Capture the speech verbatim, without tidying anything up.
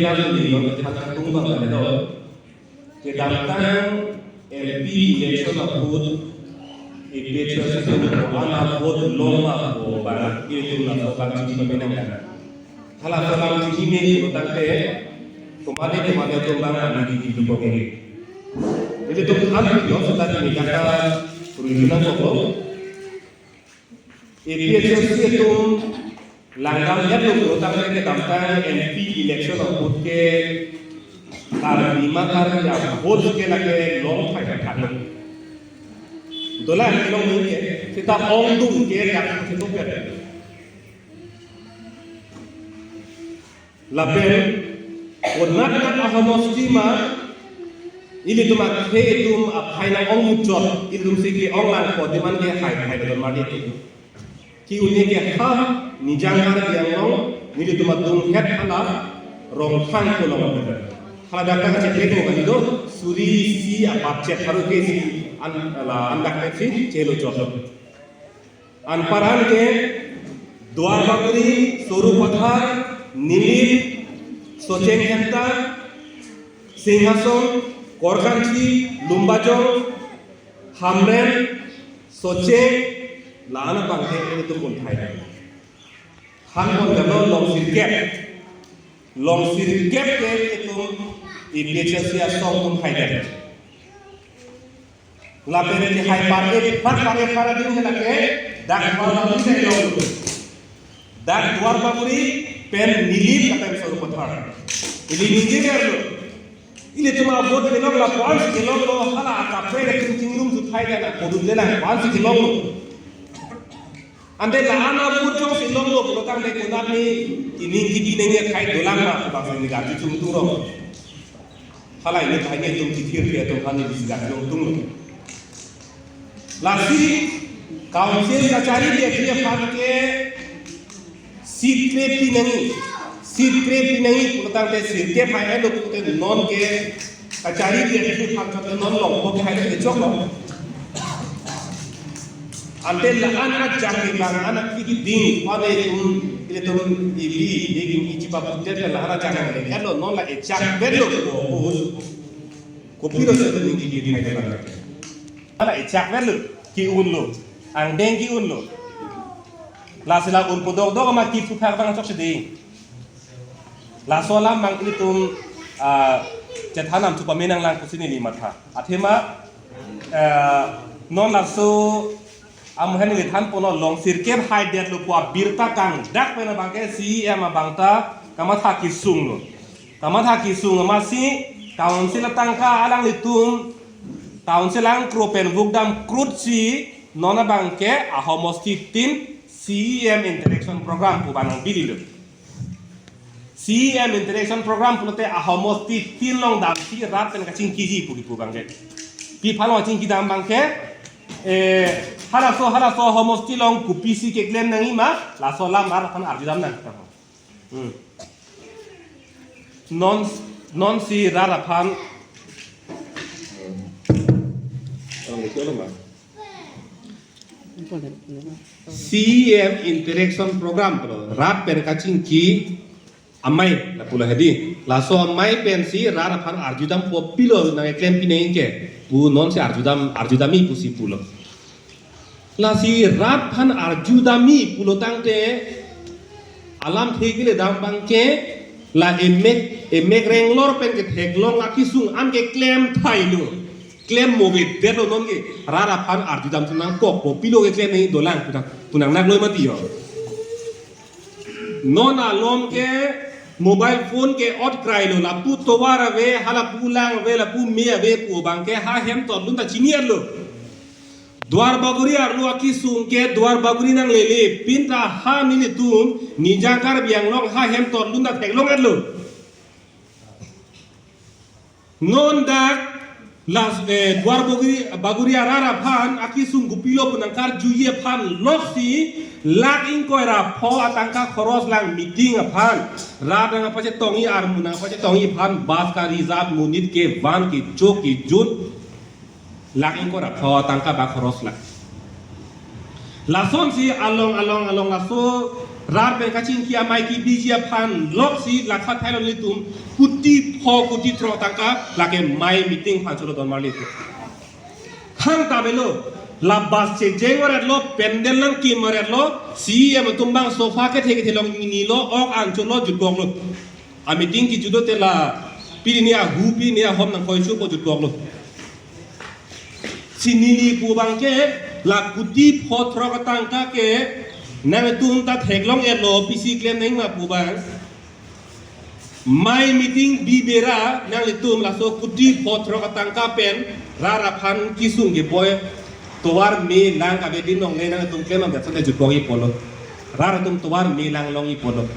Yang ni non than tung bang ada do. Kedamtang M P election ahut, A P H L C atum ko-an a vote longma ko bang, ilitum laso abang chini pamenang kan. Hala laso abang chini me ko tangte, komatne komatne atum bang ani di di ko ke. Ilitum an video seta di kata perlu nang ko. A P H L C atum langdam ya lo, tangte kedamtang M P election ahut ke Karbi ma Karbi a vote ke lake long thai thai thai. Dolang kelong nung ke, seta ongdung ke dak ke to ke. Lapen, konat nat ahomosti ma, ilitum akhei atum aphai nang ong muchot, ilitum si ke-ong lang ko demand ke hai hai don mati tu. Ki-un ke ha, Nijang Karbi Anglong, nelitum adunghet hala, Rongkhang kolong. Hala dak ta check ko kali do, suri si apat chet haru ke si an, la, an dak si chelo chot. Anparan ke Duarbagori, Sarupathar, Nilip, Socheng Hemta, Singhason, Korkanthi, Lumbajong, Hamren, Socheng, la-an abang ke ilitum pon thai. Han pon gano long sirkep. Long sirkep ke ilitum A P H L C asong atum hai det. Lapen ke hai par-e, par par-e par ading ke lake dak Duarbagori si long. Dak Duarbagori pen Nilip lapen Sarupathar. Ili ningje lo. Ilitum a vote kelong la ko-an si kelonglo, hala akaprek atum chingrum suthai dana, kodun dana ko-an si kelonglo. Ante la-an a vote jongsi longlo pulo tangte konat ni ining kipi nengnya khai dolang ma, bang sini gati chung tung rong. Halai ni thai ni tung kithir ke tung hani bisi gati chung tung rong. Lasi council kachari dia dia pan ke seat kre pinangi, seat kre pinangi pulo tangte sirkep hai elo pulote non ke kachari dia dia pan ke non long ko hai ke chok lo. Ante la-an ajak ke bang anak ki ding wane tum, ilitum ibi ding ichipa puter ke la-an ajak ke elo non la echak belo ko us. Kopilo se tum ki ding hai ke bang. Ala echak belo ki unlo. Angdeng ki unlo. La sila un podok dok ma ki puphak bang chok si ding. Laso alam bang ilitum, ah, chethan nam chupa menang lang pusi neli matha. Athema, eh, non laso amohen neli than pono long sirkep hai det lo pu abirta kangdak pen abang ke C E M abang ta kamatha kesung lo. Kamatha kesung amatsi council atangka alanglitum council angkro pen vukdam krut si non abang ke ahomosti tin C E M interaction program pu bang nang bili lo. C E M interaction program pulote ahomosti tin along damsi rat pen kachingkiji pu kipu abang ke. Pi aphan along kachingki dam abang ke, eh, halaso, halaso ahomosti along kopisi keklem nangji ma, laso alam rat aphan arjudam nang. Hmm. Non, non si rat aphan. Orang itu apa? C E M interaction program pulo, rat pen kachingki amei lapulo hedi. Laso amei pensi rat aphan arjudam kopilo nang keklem pinangji ke pu non si arjudam, arjudamji pusi pulo. Lasi rat aphan arjudamji pulo tangte alamthe kele dam abang ke la emek, emek renglor pen ketheklong akesung an keklem thailo. Klem mo ve det lo non ke, rat aphan arjudam si nangkok kopilo keklem nangji dolang pu nang, pu nang nak loi mati ho. Non alom ke mobile phone ke ot krailo, lapu tovar ave, ha lapu lang ave, lapu me ave pu abang ke ha hem totlun ta chini-etlo. Duarbagori arlo akesung ke Duarbagori nanglele, pinta ha nelitum Nijang Karbi Anglong ha hem totlun ta theklong-etlo. Non dak las, eh, Duarbagori, Bagori arat aphan akesung kopilo pu nangkarjuji aphan loksi lakh ingkoi ra pho atangka khoros lang meeting aphan. Rat nangpachetongji, armu nangpachetongji aphan bus ka-reserve monit kevan kechok kejut lakh ingkoi ra pho atangka bak khoros lang. Lasonsi along along along laso Rat pen kachingki amei kebiji aphan loksi lakha thailo nelitum kuti pho kuti throk tangka lake mei meeting aphan cholo don marli pu. Thangta avelo, la bus chejeng varetlo, pandal nangkim varetlo, C E M atum abang sofa kethe kethe along nilo, ok an cholo jutkoklo. A meeting kejut dote la pini ahut pini ahom nangkoi chupo jutkoklo. Si neli pu abangke la kuti pho throk atangka ke nangtum ta theklong etlo, pisi klem nangma pu abang. Mei meeting bibera nanglitum laso kuti pho throk atangka pen rat aphan kesung keboi tovar me lang kave din nongle nangtum klem amjat sate jutkok-i pulo. Rat atum tovar me lang long-i pulo.